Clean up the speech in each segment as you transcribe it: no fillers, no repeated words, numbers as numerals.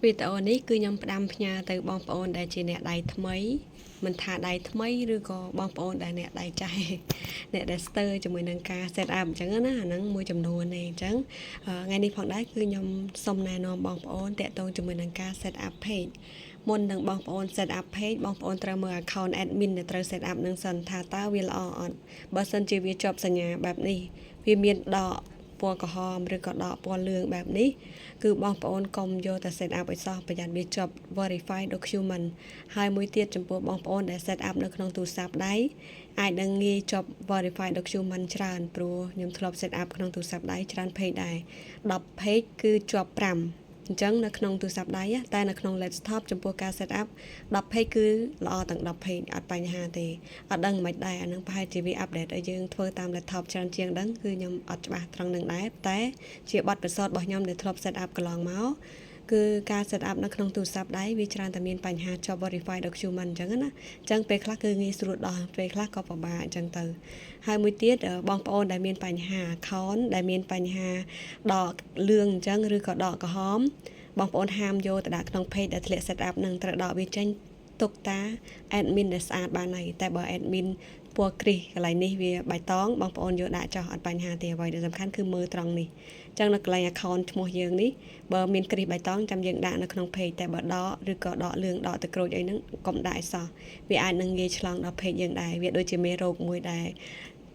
វីដេអូនេះគឺខ្ញុំផ្ដាំផ្ញើទៅបងប្អូនដែលជាអ្នកដៃថ្មីមិនថាដៃថ្មីឬក៏បងប្អូនដែលអ្នកដៃចាស់អ្នកដែលស្ទើរជាមួយនឹងការ set up អញ្ចឹងណាអាហ្នឹងមួយចំនួនទេអញ្ចឹងថ្ងៃនេះផងដែរគឺខ្ញុំសូមណែនាំបងប្អូនតាក់ទងជាមួយនឹងការ set up page មុននឹងបងប្អូន set up page បងប្អូនត្រូវមើល account admin ដែលត្រូវ set up នឹងសិនថាតើវាល្អអត់បើសិនជាវាជាប់សញ្ញាបែបនេះវាមានដកពណ៌ក្រហមឬក៏ដកពណ៌លឿងបែបនេះគឺបងប្អូនកុំយកតែ set up ឲ្យសោះប្រយ័ត្នវាជាប់ verify document ហើយមួយទៀតចំពោះបងប្អូនដែល set up នៅក្នុងទូរស័ព្ទដៃអាចនឹងងាយជាប់ verify document ច្រើនព្រោះខ្ញុំធ្លាប់ set up ក្នុងទូរស័ព្ទដៃច្រើន page ដែរ10 page គឺជាប់5អញ្ចឹងនៅក្នុងទូរស័ព្ទដៃតែនៅក្នុង laptop ចំពោះការ set up 10 page គឺល្អទាំង10 page អត់បញ្ហាទេអត់ដឹងមិនដែរអានឹងប្រហែលជាវា update ឲ្យយើងធ្វើតាម laptop ច្រើនជាងដឹងគឺខ្ញុំអត់ច្បាស់ត្រង់នឹងដែរតែជាបទពិសោធន៍របស់ខ្ញុំដែលធ្លាប់ set up កន្លងមកគឺការ set up នៅក្នុងទូរស័ព្ទដៃវាច្រើនតែមានបញ្ហាជាប់ verify document អញ្ចឹងណាអញ្ចឹងពេលខ្លះគឺងាយស្រួលដោះពេលខ្លះក៏ពិបាកអញ្ចឹងទៅហើយមួយទៀតបងប្អូនដែលមានបញ្ហា account ដែលមានបញ្ហាដកលឿងអញ្ចឹងឬក៏ដកក្រហមបងប្អូនហាមយកទៅដាក់ក្នុង page ដែលធ្លាក់ set up នឹងត្រូវដកវាចេញទុកតា admin ដែលស្អាតបានហើយតែបើ admin ពណ៌គ្រីសកន្លែងនេះវាបៃតងបងប្អូនយកដាក់ចោះអត់បញ្ហាទេអ្វីដែលសំខាន់គឺមើលត្រង់នេះអញ្ចឹងនៅកន្លែង account ឈ្មោះយើងនេះបើមានគ្រីសបៃតងចាំយើងដាក់នៅក្នុង page តែបើដកឬក៏ដកលឿងដកទៅក្រូចអីហ្នឹងកុំដាក់ឲ្យសោះវាអាចនឹងងាយឆ្លងដល់ page យើងដែរវាដូចជាមេរោគមួយដែរ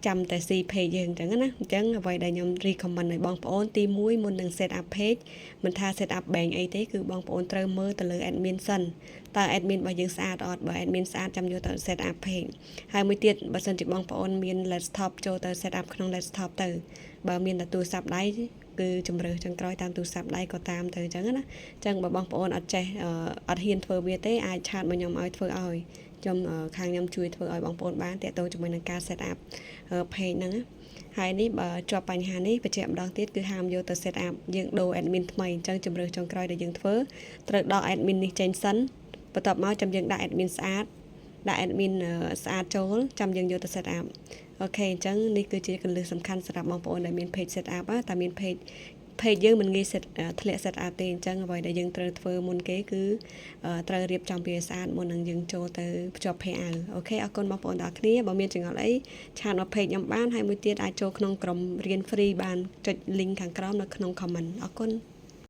ចាំតែស៊ី page យើងអញ្ចឹងណាអញ្ចឹងអ្វីដែលខ្ញុំ recommend ឲ្យបងប្អូនទី1មុននឹង set up page មិនថា set up bank អីទេគឺបងប្អូនត្រូវមើលទៅលើ admin សិនតើ admin របស់យើងស្អាតអត់បើ admin ស្អាតចាំយកទៅ set up page ហើយមួយទៀតបើសិនជាបងប្អូនមាន laptop ចូលទៅ set up ក្នុង laptop ទៅបើមានតែទូរស័ព្ទដៃគឺជំរើសចុងក្រោយតាមទូរស័ព្ទដៃក៏តាមទៅអញ្ចឹងណាអញ្ចឹងបើបងប្អូនអត់ចេះអត់ហ៊ានធ្វើវាទេអាច chat មកខ្ញុំឲ្យធ្វើឲ្យខ្ញុំខាងខ្ញុំជួយធ្វើឲ្យបងប្អូនបានតាក់ទងជាមួយនឹងការ set up page ហ្នឹងណាហើយនេះបើជាប់បញ្ហានេះបញ្ជាក់ម្ដងទៀតគឺហាមយកទៅ set up យើងដូរ admin ថ្មីអញ្ចឹងជំរើសចុងក្រោយដែលយើងធ្វើត្រូវដក admin នេះចេញសិនបន្ទាប់មកចាំយើងដាក់ admin ស្អាតដាក់ admin ស្អាតចូលចាំយើងយកទៅ set up OK អញ្ចឹងនេះគឺជាគន្លឹះសំខាន់សម្រាប់បងប្អូនដែលមាន page set up តែមាន page យើងមិនងាយ set ធ្លាក់ set up ទេអញ្ចឹងអ្វីដែលយើងត្រូវធ្វើមុនគេគឺត្រូវរៀបចំវាស្អាតមុននឹងយើងចូលទៅភ្ជាប់ payout OK អរគុណបងប្អូនទាំងអស់គ្នាបើមានចម្ងល់អី chat មក page ខ្ញុំបានហើយមួយទៀតអាចចូលក្នុងក្រុមរៀន free បានចុច link ខាងក្រោមនៅក្នុង comment អរគុណ។